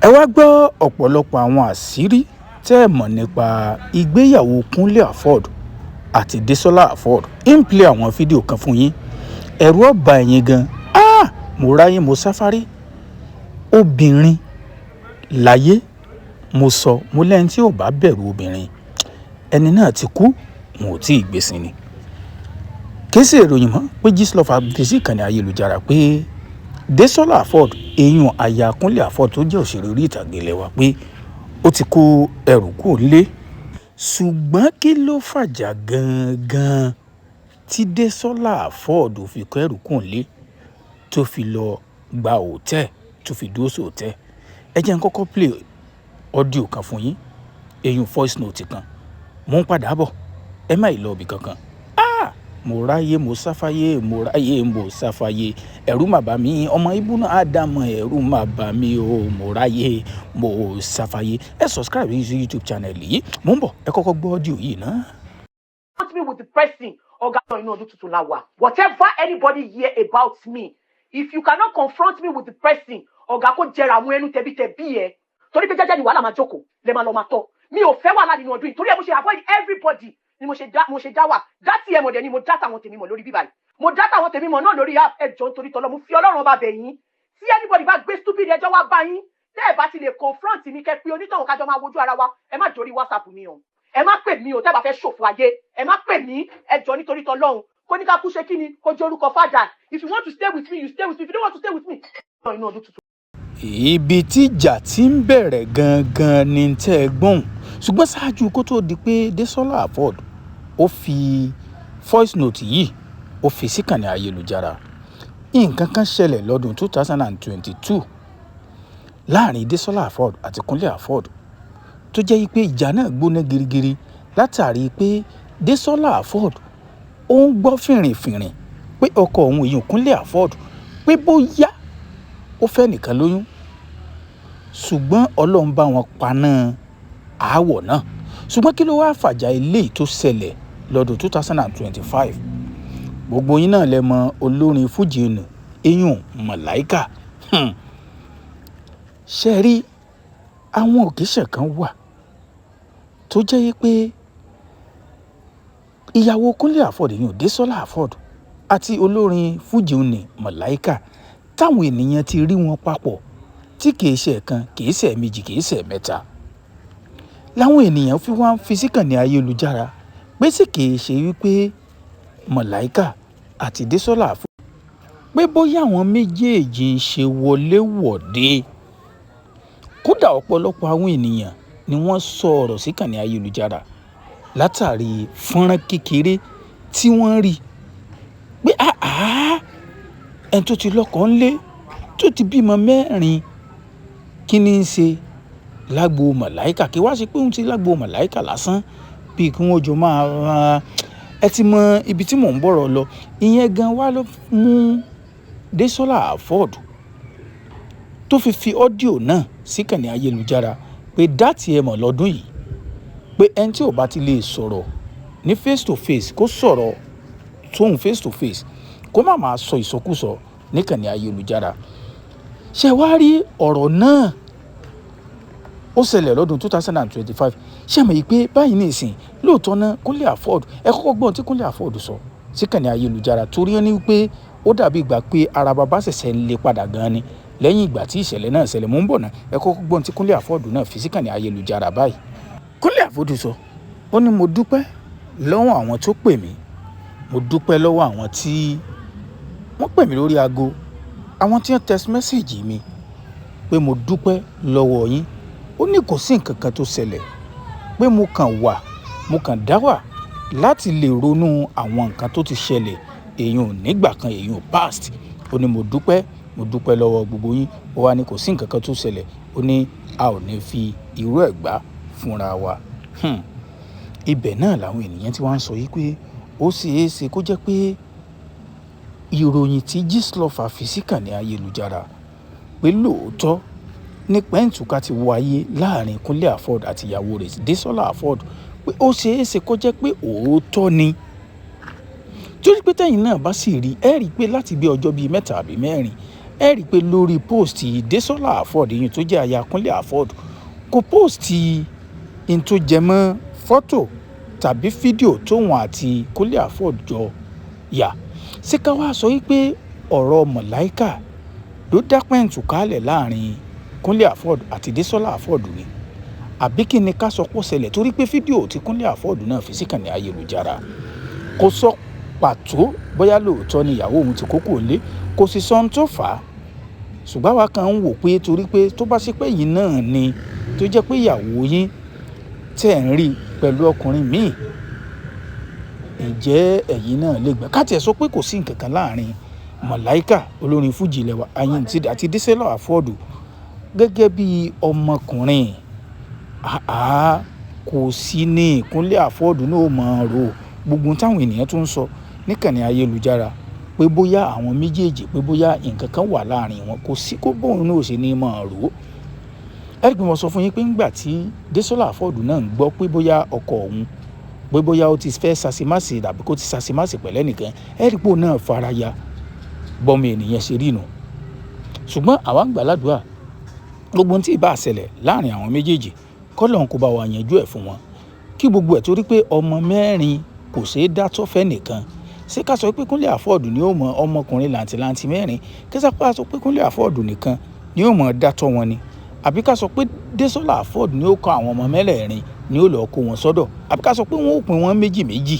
Ẹ wá gbọ́ ọ̀pọ̀lọpọ̀ àwọn àṣírí tẹ́ ẹ mọ̀ nípa ìgbéyàwó Kúnlé Afod àti Desola Afod. Ń play àwọn fídíò kan fún yín, ẹ̀rù ó bà ẹ̀yin gan. Ah, mo ráyè, mo sáfárí obìnrin láyé. Mo sọ, mo lẹ́ni tí ò bá bẹ̀rù obìnrin, ẹni náà ti kú, wọn ò tí ì gbé sin ni. Kìí ṣe ìròyìn mọ́ pé Gistlover fi sí ìkànnì ayélujára pé Desola Afod, eyín aya Kúnlé Afod tó jẹ́ òṣèré orí ìtàgé ilé wa, pé ó ti kó ẹrù kúrò nílé. Ṣùgbọ́n kí ló fàjà gangan tí Desola Afod fi kó ẹrù kúrò nílé, tó fi lọ gba hotel, tó fi dúró sí hotel? Ẹ jẹ́ n kọ́kọ́ play audio kan fún yín, eyín voice note kan. Mo ń padà bọ̀, ẹ má ì lọ ibì kankan. Ah, mo ráyè, mo sáfáyé, mo ráyè, mo sáfáyé, ẹ̀rù mà bà mí, ọmọ ibùnà ádámọ̀, ẹ̀rù mà bà mí o, mo ráyè, mo sáfáyé. Ẹ subscribe sí YouTube channel yìí. Mo ń bọ̀, ẹ kọ́kọ́ gbọ́ audio yìí náà. Confront me with the person. Ọ̀gá náà, inú ọdún tuntun la wà. Whatever anybody hear about me, if you cannot confront me with the person, ọ̀gá, kó jẹrà àwọn ẹnu tẹ̀bítẹ̀bí ẹ, torí pé jẹ́jẹ́ ni wàhálà máa jókòó lè máa lọ máa tọ́. Mi ò fẹ́ wàhálà nínú ọdún yìí, torí ẹ mo ṣe avoid everybody ni mo ṣe dá wà. Dá tí ẹ mọ̀ dẹ̀ ni mo dá tàwọn tèmi mọ̀ lórí bíbáyìí, mo dá tàwọn tèmi mọ̀ náà lórí app. Ẹ jọ̀ọ́, nítorí tọ́lọ́, mo fi Ọlọ́run Ọba bẹ̀ yín, tí anybody bá gbé stupid ẹjọ́ wá bá yín, tẹ́ ẹ bá ti lè confront mi, kẹ́ pé onítọ̀hún, kájọ máa wojú ara wa, ẹ má jórí WhatsApp mi o, ẹ má pè mí o. Tẹ́ bá fẹ́ ṣòfò ayé, ẹ má pè mí. Ẹ jọ̀ọ́, nítorí tọ́lọ́run, kó ní ká kú ṣe kí ni kó jẹ́ orúkọ fàdà. If you want to stay with me, you stay with me. If you don't want to stay with me, inú ọdún tuntun. Ibi tíjà ti ń bẹ̀rẹ̀ gangan ni tẹ́ ẹ gbọ́n. Ṣùgbọ́n ṣáájú kó tó di pé Desola Afod ó fi voice note yìí, ó fi síkànnì ayélujára, nǹkan kan ṣẹlẹ̀ lọ́dún 2022 láàrin Desola Afod àti Kúnlé Afod, tó jẹ́ pé ìjà náà gbóná girigiri látàrí pé Desola Afod ó ń gbọ́ fìrìnfìrìn pé ọkọ òun, èèyàn Kúnlé Afod, pé bóyá ó fẹ́ nìkan lóyún. Ṣùgbọ́n Ọlọ́run bá wọn paná aáwọ̀ náà. Ṣùgbọ́n kí ló wáá fàjà eléyìí tó ṣẹlẹ̀ lọ́dún 2025? Gbogbo yín náà lẹ mọ olórin fújì nù, eyín Màláìkà. Ṣe rí àwọn òkèṣẹ̀ kan wà tó jẹ́ pé ìyàwó Kúnlé Afod, eyín Desola Afod, àti olórin fújì nù Màláìkà, táwọn ènìyàn ti rí wọn papọ̀, tí kìí ṣe ẹ̀kan, kìí ṣe ẹ̀mejì, kìí ṣe ẹ̀mẹ́ta, láwọn ènìyàn fi wá ń fi síkànnì ayélujára pé sì kìí ṣe wípé Màláìkà àti Desola Afod, pé bóyá àwọn méjèèjì ń ṣe wọléwọ̀de. Kódà, ọ̀pọ̀lọpọ̀ àwọn ènìyàn ni wọ́n sọ ọ̀rọ̀ síkànnì ayélujára látàrí fọ́nrán kékeré tí wọ́n rí pé àá, ẹni tó ti lọ́kọ ńlé, tó ti bímọ mẹ́rin, kí ni ń ṣe lágbo Màláìkà? Kí wá ṣe pé òun ti lágbo Màláìkà lásán, bíi kí wọ́n jọ máa, ẹ ti mọ ibi tí mò ń bọ̀rọ̀ lọ. Ìyẹn gan wá ló mú Desola Afod tó fi fi audio náà síkànnì ayélujára pé dátì ẹ mọ̀ lọ́dún yìí, pé ẹni tí ò bá ti lè sọ̀rọ̀ ní face to face, kó sọ̀rọ̀ tóun face to face, kó má máa sọ ìsọkúsọ níkànnì ayélujára. Ṣé wàá rí ọ̀rọ̀ náà, ó ṣẹlẹ̀ lọ́dún 2025. Ṣé mọ̀ yìí pé báyìí ní ìsìn, lóòótọ́ náà Kúnlé Afod, ẹ kọ́kọ́ gbọ́n tí Kúnlé Afod sọ síkànnì ayélujára, torí ó ní pé ó dàbí ìgbà pé ara bàbá ṣẹ̀ṣẹ̀ ń le padà gan ni lẹ́yìn ìgbà tí ìṣẹ̀lẹ̀ náà ṣẹlẹ̀. Mò ń bọ̀ náà, ẹ kọ́kọ́ gbọ́n tí Kúnlé Afod náà fi síkànnì ayélujára báyìí. Kúnlé Afod sọ, ó ní, "Mo dúpẹ́ lọ́wọ́ àwọn tó pè mí, mo dúpẹ́ lọ́wọ́ àwọn tí wọ́n pè mí lórí aago, àwọn tí wọ́n text message mi, pé mo dúpẹ́ lọ́wọ́ yín." Ó ní kò sí nǹkan kan tó ṣẹlẹ̀, pé mo kàn wà, mo kàn dá wà láti lè ronú àwọn nǹkan tó ti ṣẹlẹ̀, èèyàn nígbà kan, èèyàn past. Ó ní mo dúpẹ́, mo dúpẹ́ lọ́wọ́ gbogbo yín. Ó wá ní kò sí nǹkan kan tó ṣẹlẹ̀. Ó ní a ò ní fi irú ẹ̀ gbá fúnra wa. Ibẹ̀ náà làwọn ènìyàn tí wọ́n ń sọ yìí pé ó ṣeé ṣe kó jẹ́ pé ìròyìn tí Gistlover fi síkànnì ayélujára pé lóòótọ́ ní pẹ́ǹtùká ti wáyé láàrin Kúnlé Afod àti ìyàwó rẹ̀ Desola Afod, pé ó ṣeé ṣe kó jẹ́ pé òótọ́ ni. Torí pé tẹ́yìn náà bá sì rí, ẹ rí i pé láti bí ọjọ́ bíi 3 àbí 4, Ẹ rí i pé lórí post Desola Afod yìí tó jẹ́ aya Kúnlé Afod, kò post in tó jẹ mọ́ fọ́tò tàbí fídíò tóun àti Kúnlé Afod jọ yà. Ṣé ká wá sọ wípé ọ̀rọ̀ Màláíkà ló dá pẹ̀ǹtù kálẹ̀ láàrin Kúnlé Afod àti Desola Afod ni? Àbí kí ni ká sọ pé ó ṣẹlẹ̀? Torí pé fídíò tí Kúnlé Afod náà fi síkànnì ayélujára kò sọ pàtó bóyá lóòótọ́ ni ìyàwó òun ti kókò lé, kò sì sọ ohun tó fà á. Ṣùgbọ́n àwa kan ń wò pé torí pé tó bá ṣe pé yín náà ni tó jẹ́ pé ìyàwó yín tẹ̀ ń rí pẹ̀lú ọkùnrin míì, ǹjẹ́ ẹ̀yin náà lè gbà? Ká tiẹ̀ sọ pé kò sí nǹkan kan láàrin Màláíkà olórin fújì ilẹ̀ wa àti Desola Afod gẹ́gẹ́ bí ọmọkùnrin. Àá, kò sí ní Kúnlé Afod náà ó mọ̀ ọ́n rò gbogbo táwọn ènìyàn tún ń sọ níkànnì ayélujára pé bóyá àwọn méjèèjì, pé bóyá nǹkan kan wà láàrin wọn, kò sí kó bóun náà ò ṣe ní mọ̀ ọ́n rò. Ẹ rí i pé mo sọ fún yín pé ńgbà tí Desola Afod náà ń gbọ́ pé bóyá ọkọ òun, pé bóyá ó ti fẹ́ ṣàṣemáṣe tàbí kó ti ṣàṣemáṣe pẹ̀lú ẹnìkan, ẹ rí i pé òun náà faraya bọ́mọ ènìyàn ṣe rí nù. Ṣùgbọ́n àwa ń gbà ládùrá gbogbo ohun tí ì bá ṣẹlẹ̀ láàrin àwọn méjèèjì, k'Ọlọ́run kó bá wa yanjú ẹ̀ fún wọn. Kí gbogbo ẹ̀ torí pé ọmọ mẹ́rin kò ṣeé dá tọ́ fẹ́ nìkan. Ṣé ká sọ pé Kúnlé Afod ni ó mọ ọmọkùnrin làǹtìlanti mẹ́rin? Kí sá sọ pé Kúnlé Afod nìkan ni ó mọ dá tọ́ wọn ni? Àbí ká sọ pé Desola Afod ni ó kọ́ àwọn ọmọ mẹ́rẹ̀ẹ̀rin ni ó lọ kó wọn sọ́dọ̀? Àbí ká sọ pé wọ́n ó pín wọn méjì méjì?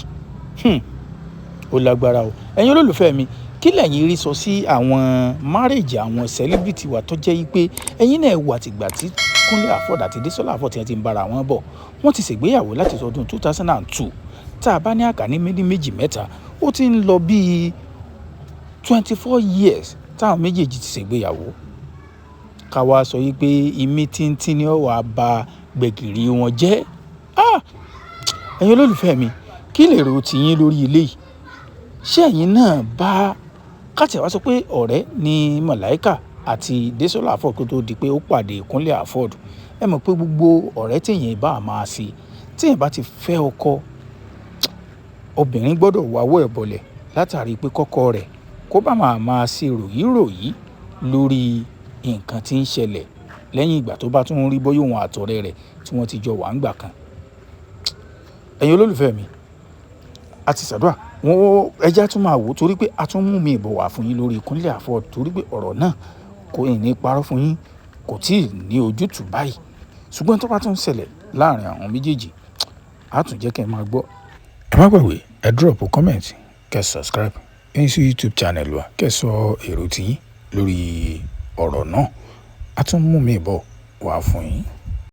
Ó lágbára o. Ẹ̀yin olólùfẹ́ mi, kí lẹ̀yin rí sọ sí àwọn marriage àwọn celebrity wa tó jẹ́ wípé ẹ̀yin náà wò àtìgbà tí Kúnlé Afod àti Desola Afod tí wọ́n ti ń bára wọn bọ̀? Wọ́n ti ṣègbéyàwó láti ọdún 2002. Tá a bá ní àkàní méní méjì mẹ́ta, ó ti ń lọ bí 24 years táwọn méjèèjì ti ṣègbéyàwó. Ká wá sọ wípé ìmí tíntín ni ó wà ba gbẹ̀gìrì wọn jẹ́. Ah! Ẹ̀yin olólùfẹ́ mi, kí lèrò tiyín lórí eléyìí? Ṣé ẹ̀yin náà bá ká tiẹ̀ wá sọ pé ọ̀rẹ́ ni Màláíkà àti Desola Afod kó tó di pé ó pàdé Kúnlé Afod? Ẹ mọ̀ pé gbogbo ọ̀rẹ́ tí èèyàn bá máa ṣe, tí èèyàn bá ti fẹ́ ọkọ, obìnrin gbọ́dọ̀ wáwọ́ ẹ̀ bọ̀lẹ̀ látàrí pé kọ́kọ́ rẹ̀ kó bá máa ṣe ròyíròyí lórí nǹkan tí ń ṣẹlẹ̀ lẹ́yìn ìgbà tó bá tún ń rí bóyá òun àtọ̀rẹ́ rẹ̀ tí wọ́n ti jọ wà ń gbà kan. Ẹ̀yin olólùfẹ́ mi, a ti ṣàdúrà, wọ́n ẹja tún máa wò torí pé a tún mú mi ìbọ̀ wá fún yín lórí Kúnlé Afod torí pé ọ̀rọ̀ náà kò ní parọ́ fún yín, kò tíì ní ojútùú báyìí. Ṣùgbọ́n tó bá tún ṣẹlẹ̀ láàrin àwọn méjèèjì, a tún jẹ́ kí ẹ máa gbọ́. Ẹ má gbàgbé, ẹ drop comment, kẹ́ subscribe ẹ̀yin sí YouTube channel wa, kẹ́ sọ èrò tiyín lórí ọ̀rọ̀ náà. A tún mú mi ìbọ̀ wá fún yín.